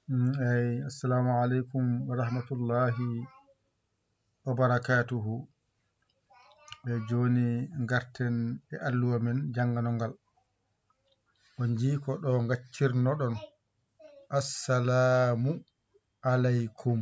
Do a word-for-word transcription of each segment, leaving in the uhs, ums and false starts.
Mm, eyi, assalamu aleykum wa rahmatullahi wa barakatuhu. E jooni ngarten e alluwa men jannganongal. On njii ko ɗo ngaccirnoɗon. Assalamu aleykum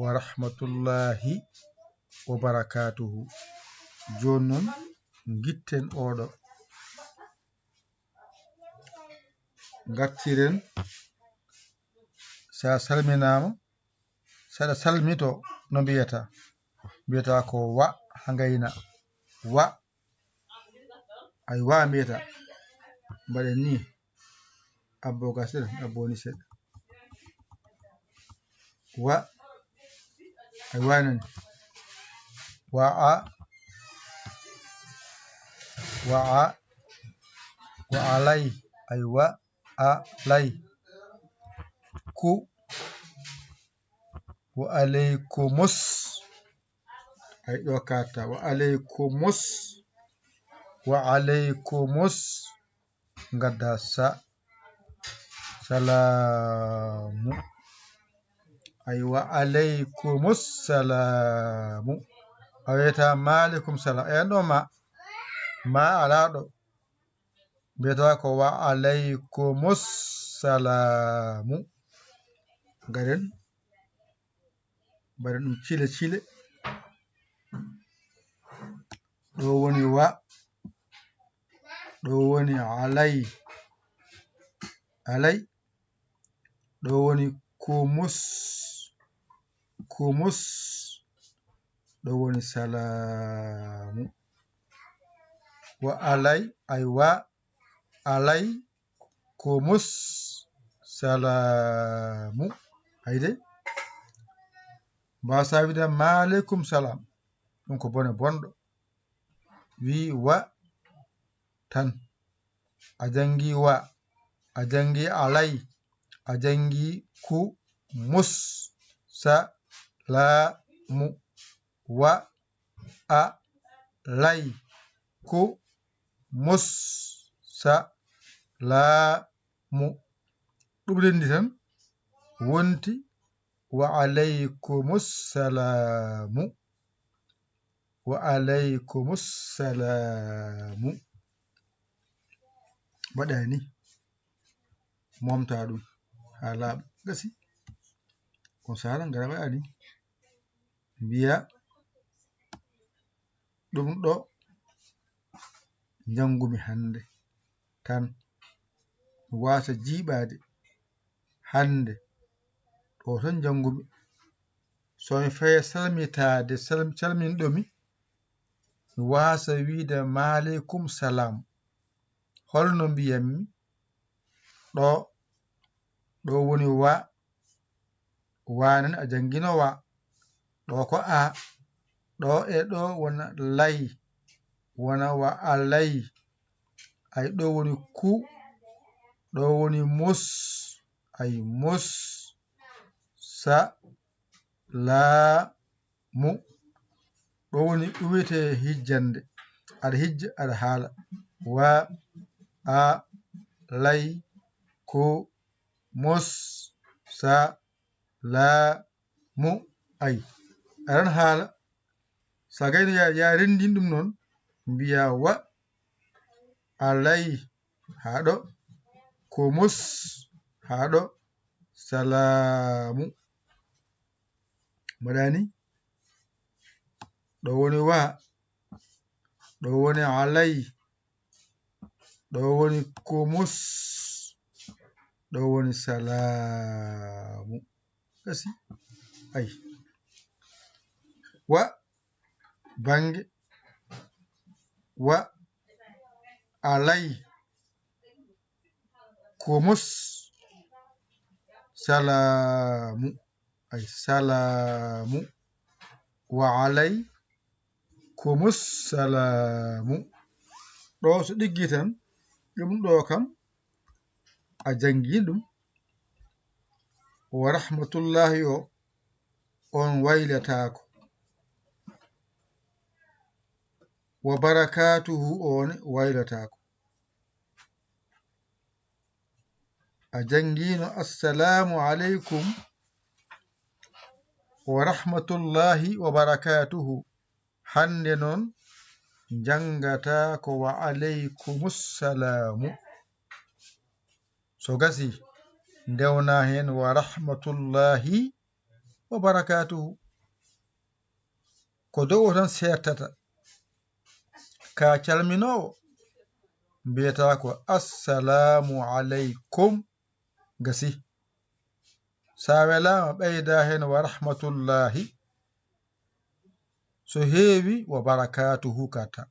wa rahmatullahi wa barakatuhu. Jooni noon, ngitten oɗo. Ngartiren, sa salminaama, saɗa salmito, no mbiyata? Mbiyata ko wa, ha ngayna. Wa, ay wa mbiyata. Mbaɗen ni. Abbo ga seɗɗa, abbo ni seɗɗa. Wa, ay wa nani. Wa a, wa a, wa alay, ay wa a lay. Ku, wa aleykumus. Ay ɗo katta, wa aleykumus. Wa aleykumus. Ngadda sa, salamu. Ay wa aleykumus salamu. A wiyata ma aleykum salam. En ɗo ma, ma ala ɗo. Mbiyata ko wa aleykumus salamu. Garen, mbaɗen ɗum cile cile. Ɗo woni wa, ɗo woni alay, alay. Ɗo woni kumus, kumus. Ɗo woni salamu. Wa alay, ay wa alay, kumus, salamu. Hayde, mbasa wide ma aleykum salam. Ɗum ko bone bonɗo. Wi wa tan. A jangi wa, a jangi alay, a jangi ku mus sa la mu. Wa a lay ku mus sa la mu. Ɗum renndi tan wonti wa aleykumus salamu. Wa aleykumus salamu. Mbaɗa ni. Momta ɗum haa laaɓa. Gasi. Ko sala ngara waɗa ni. Mbiya ɗum ɗo njangumi hannde tan. Mi wasa jiiɓaade hannde. Ɗo tan njangumi. So mi faye salmitaade, salm-, calminɗo mi, mi wasa wiide maaleykum salam. Holno mbiyanmi? Ɗo, ɗo woni wa. Wa nan a janngino wa. Ɗo ko a. Ɗo e ɗo wona lay. Wona wa a lay. Ay ɗo woni ku. Ɗo woni mus. Ay mus. Sa. La. Mu. Ɗo woni ɗum wiyetee hijjande. Aɗa hijja, aɗa haala. Wa, a, lay, ko, mos, sa, la, mu, ay. Aɗan haala. Sa gayno ya, ya renndin ɗum noon, mbiya wa, a lay, haa ɗo, ko mos, haa ɗo, salaamu. Mbaɗani? Ɗo woni wa, ɗo woni alay, ɗo woni kumus, ɗo woni salaamu. Gasi? Ay. Wa bannge, wa alay, kumus, salaamu. Ay, salaamu. Wa alay, kumus, salaamu. Ɗo so ɗiggi tan, ɗum ɗo kam, a janngi ɗum. Wa rahmatullahi o, on waylataako. Wa barakaatuhu, on waylataako. A janngiino assalaamu aleykum wa rahmatullaahi wa barakaatuhu. Hannde noon njanngataa ko wa aleykumussalaamu. So gasii, ndewnaa heen wa rahmatullaahi wa barakaatuhu. Ko dow o tan seertata. Ka calminoowo, mbiyataa ko assalaamu aleykum. Gasii. So a welaama, ɓeydaa heen wa rahmatullaahi. So heewi, wa barakaatuhu kata.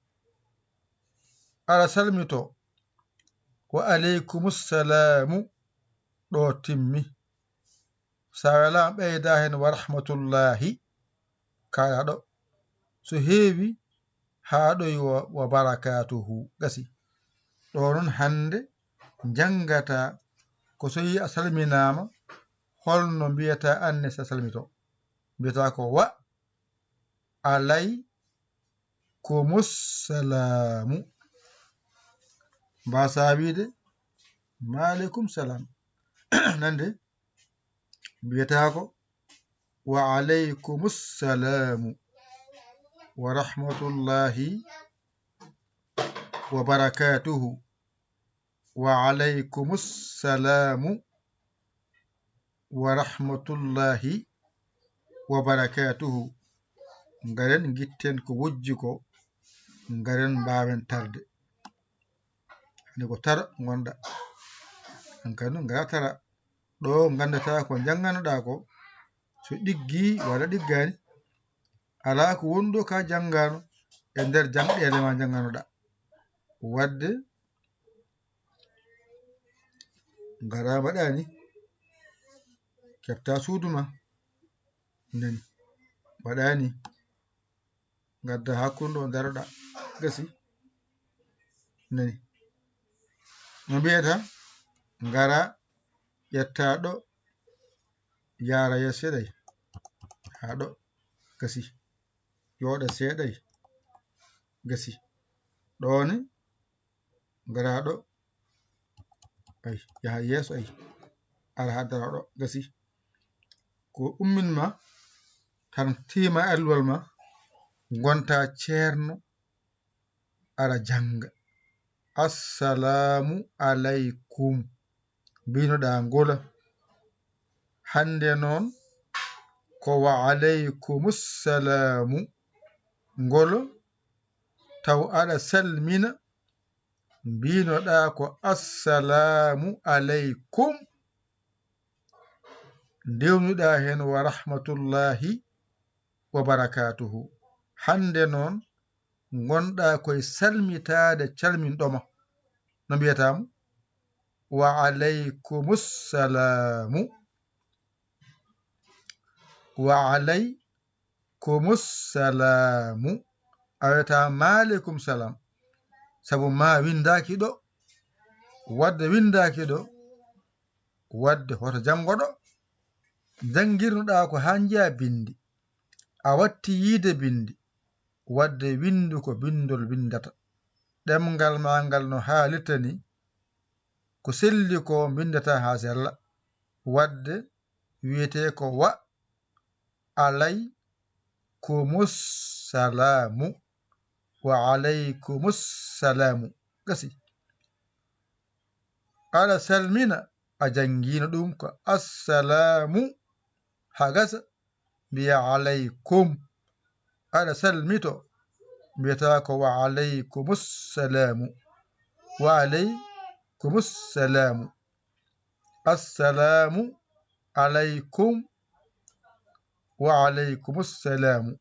Aɗa salmitoo, wa aleykumussalaamu, ɗo timmi. So a welaama, ɓeydaa heen wa rahmatullaahi, kaɗa ɗo. So heewi, haa ɗo wa, wa barakaatuhu, gasii. Ɗo noon hannde njanngataa ko so yii a salminaama, holno mbiyataa aan ne so a salmitoo. Mbiyataa ko wa aleykumussalaamu. Mbaasaa wiide maaleykum salaam. Nande, mbiyataa ko wa aleykumussalaamu wa rahmatullaahi wa barakaatuhu. Wa aleykumussalaamu wa rahmatullaahi wa barakaatuhu. Ngaren ngitten ko wojji ko, ngaren mbaawen tarde. Hani ko tara ngonɗa. An kadi noon ngara tara. Ɗo nganndataa ko njannganoɗaa ko, so ɗiggii walla ɗiggaani. Alaa ko woni ɗo ka janngaano e nder jangɗeele ma njannganoɗaa. Wadde ngara mbaɗaa ni, keɓta suudu ma. Nani? Mbaɗaa ni. Ngadda hakkunde o ndaroɗaa. Gasi. Nani? No mbiyata? Ngara ƴetta ɗo, yaara yeeso seeɗay. Haa ɗo. Gasi. Yooɗa seeɗay. Gasi. Ɗo ne, ngara ɗo. Ay, yaha yeeso ay. Ara haa dara ɗo. Gasi. Ko ummin ma, tan tiima alluwal ma, ngonta ceerno, ara jannga. Assalaamu aleykum. Mbinoɗaa ngola. Hannde noon ko wa aleykumussalaamu. Ngolo taw aɗa salmina, mbinoɗaa ko assalaamu aleykum. Ndewnuɗaa heen wa rahmatullaahi wa barakaatuhu. Hannde noon ngonɗaa koye salmitaade calminɗo ma. No mbiyataa mo? Wa aleykumussalaamu. Wa aleykumussalaamu. A wiyataa maaleykum salaam. Sabu ma winndaaki ɗo. Wadde winndaaki ɗo. Wadde hoto janngo ɗo. Janngirnoɗaa ko haa njiyaa binndi. A watti yiide binndi. Wadde winndu ko binndol winndata. Ɗemngal ma ngal no haalirta ni, ko selli ko mbinndataa haa sella. Wadde wiyetee ko wa aleykumussalaamu. Wa aleykumussalaamu. Gasi. Aɗa salmina, a janngiino ɗum ko assalaamu. Haa gasa, mbiya aleykum. Aɗa salmito, mbiyataa ko wa aleykumussalaamu. Wa aleykumussalaamu. Assalaamu aleykum. Wa aleykumussalaamu.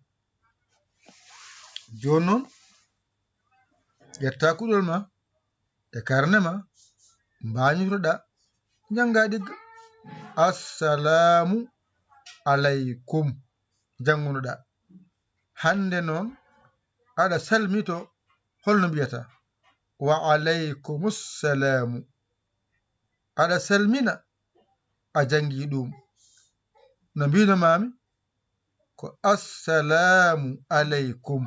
Jooni noon, ƴetta kuɗol ma e karne ma, mbañotoɗaa, jannga ɗigga. Assalaamu aleykum. Janngunoɗaa. Hannde noon, aɗa salmito, holno mbiyataa? Wa aleykumussalaamu. Aɗa salmina, a janngi ɗum. No mbino maami, ko assalaamu aleykum.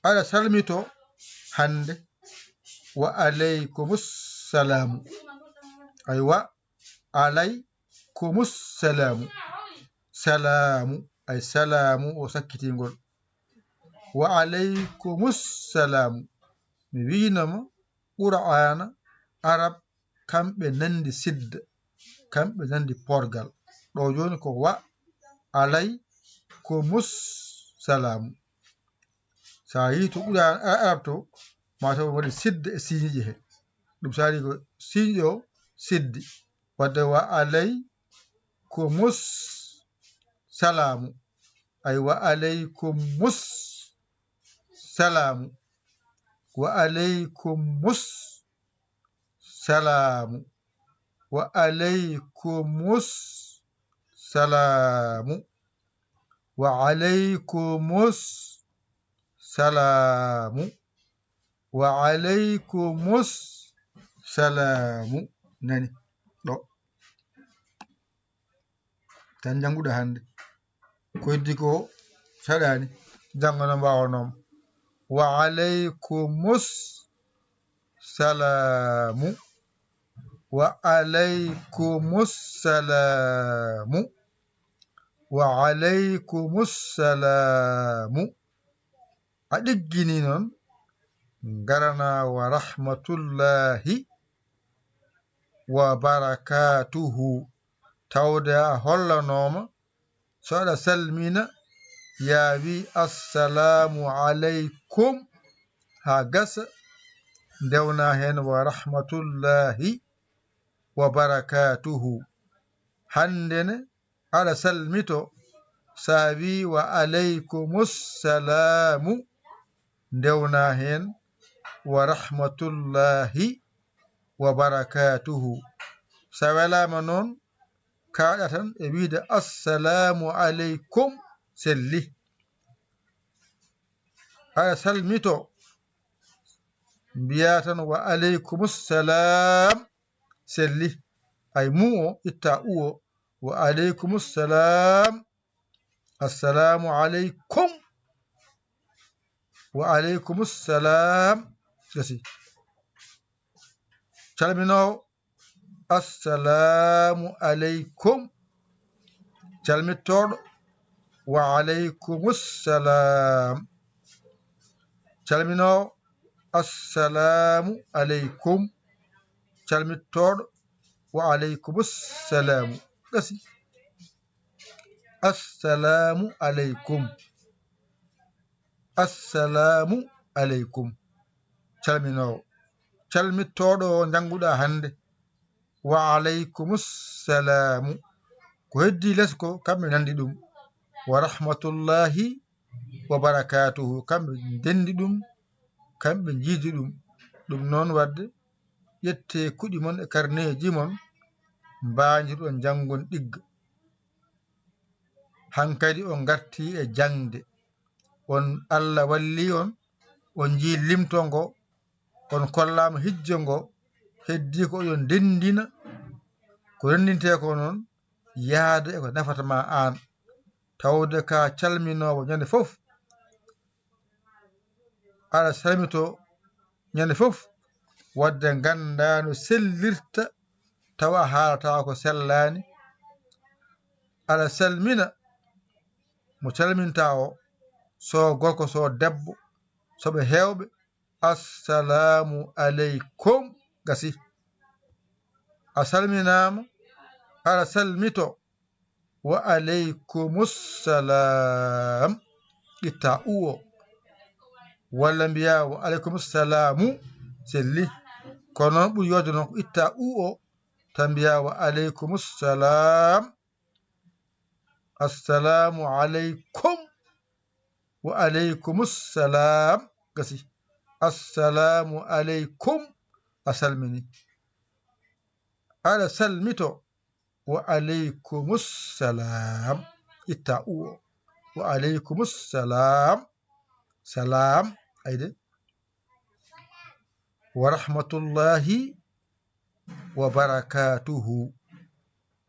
Aɗa salmito hannde, وعليكم السلام. Aywa, alaykumus salaamu. Salaamu, ay salaamu o sakkitingol. Wa alaykumus salaamu. Mi wiinoma Qur'aana Arab kamɓe nandi sidda, kamɓe nandi porgal. Ɗo jooni ko wa alaykumus salaamu. So a yii to Qur'aana Arab to, ma taw waɗi sidda e siiñiiji he. Ɗum saabi ko siiñi o siddi. Wadde wa alaykumus salaamu. Ay wa alaykumus salaamu. Wa alaykumus salaamu. Wa alaykumus salaamu. Wa alaykumus salaamu. Wa alaykumus salaamu. Nani ɗo. Tan jannguɗa hannde. Ko heddi ko saɗaani. Janngo no mbaawanooma. Wa alaykumus salaamu. Wa alaykumus salaamu. Wa alaykumus salaamu. A ɗiggini noon, ngaranaa wa rahmatullaahi wa barakaatuhu. Tawde a hollanooma, so aɗa salmina, yaa wii, "Assalaamu alaykum," haa gasa, ndewnaa heen, "Wa rahmatullaahi wa barakaatuhu." Hannde ne, aɗa salmito, so a wii, "Wa alaykumus salaamu," ndewnaa heen, "Wa rahmatullaahi wa barakaatuhu." So a welaama noon, kaaɗa tan e wiide, "Assalaamu alaykum," selli. Aɗa salmito, mbiyaa tan, "Wa alaykumus salaam," selli. Ay mu o, itta u o, "Wa alaykumus salaam." Assalaamu alaykum. Wa alaykumus salaam. Gasi. Calminoowo, "Assalaamu alaykum." Calmittooɗo, "Wa alaykumus salaam." Calminoowo, "Assalaamu alaykum." Calmittooɗo, "Wa alaykumus salaamu." Gasi. "Assalaamu alaykum." "Assalaamu alaykum." Calminoowo. Calmittooɗo o njannguɗaa hannde. "Wa alaykumus salaamu." Ko heddii les ko, kamɓe nandi ɗum. "Wa rahmatullaahi wa barakaatuhu." Kamɓe ndendi ɗum, kamɓe njiidi ɗum. Ɗum noon wadde, ƴettee kuɗi mon e karneeji mon, mbaajirɗon janngon ɗigga. Hankadi on ngartii e jaŋde. On, Allah wallii on, on njii limto ngo, on kollaama hijjo ngo, heddii ko oɗon ndenndina, ko renndintee ko noon, yaada e ko nafata ma aan. Tawde ka calminoowo ñande fof, aɗa salmito ñande fof, wadde nganndaa no sellirta, tawa a haalata ko sellaani. Aɗa salmina mo calminta o, so gorko, so debbo, so ɓe heewɓe, "Assalaamu alaykum." Gasi. A salminaama, aɗa salmito, "Wa alaykumus salaam." Itta u o. Walla mbiyaa, "Wa alaykumus salaamu." Selli. Kono noon ɓuri yooɗde noon ko itta u o, tan mbiyaa, "Wa alaykumus salaam." "Assalaamu alaykum." "Wa alaykumus salaam." Gasi. "Assalaamu alaykum." A salmini. Aɗa salmito. "Wa alaykumus salaam." Itta u o. "Wa alaykumus salaam." Salaam. Ayde. "Wa rahmatullaahi wa barakaatuhu."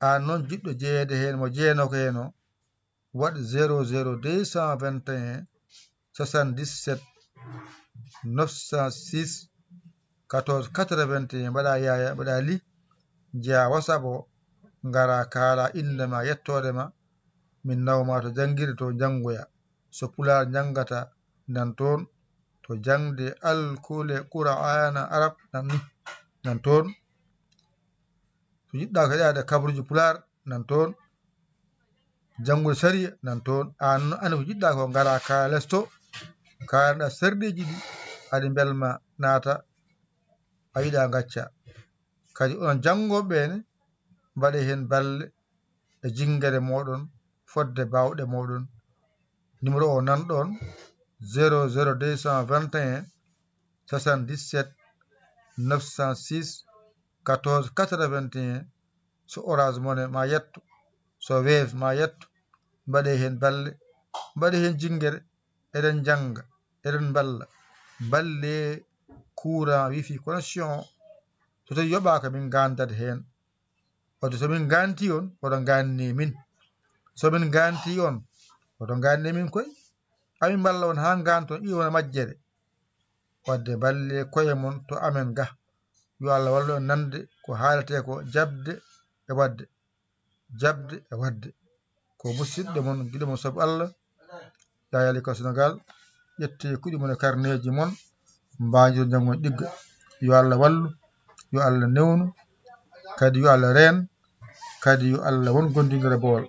Aan noon jiɗɗo jeyeede heen, mo jeyanoo ko heen o, waɗ zéro zéro deux cent vingt et un soixante-dix-sept neuf cent six, quatorze quatre-vingt-un, mbaɗa Yaya, mbaɗa Li, njeya WhatsApp o, ngara kaala innde ma, yettoode ma, min nawma to janngirde to njanngoya. So Pulaar njanngata, nan toon, to jaŋde alkule Qur'aana Arab, nan ni, nan toon. So njiɗɗa ko heɗaade kabruuji Pulaar, nan toon. Janngude sariya, nan toon. Aan, aan ko njiɗɗa ko, ngara kaala lees to, kaalaɗa sarɗiiji ɗi, aɗa mbelma naata, a yiɗa ngacca. Kadi onon janngooɓe ɓe ne, mbaɗe heen balle e jinngere mooɗon, fodde baawɗe mooɗon. Numéro o nan ɗoon, zéro zéro deux cent vingt et un, soixante-dix-sept, neuf cent six, quatorze quatre-vingt-un. So Orange Money ma yetto, so Wave ma yetto, mbaɗe heen balle, mbaɗe heen jinngere, eɗen njannga, eɗen mballa, mballe courant, wifi, connexion o. So tawi yoɓaaka, min ngaandat heen. Wadde so min ngaanti on, oɗo ngaanni min. So min ngaanti on, oɗo ngaanni min koy. Amin mballa on haa ngaanton, iwon e majjere. Wadde mballe koye mon to amen ga. Yo Allah wallu en nande ko haaletee ko, jaɓde e waɗde. Jaɓde e waɗde. Ko musidɗo mon, giɗo mon sabu Allah, Yaya Li ka Senegal, ƴetti kuɗi mon e karneeji mon, mbaajiro njanngo ɗigga. Yo Allah wallu, yo Allah newnu, kadi yo Allah reen, kadi yo Allah won gondiŋgere bool.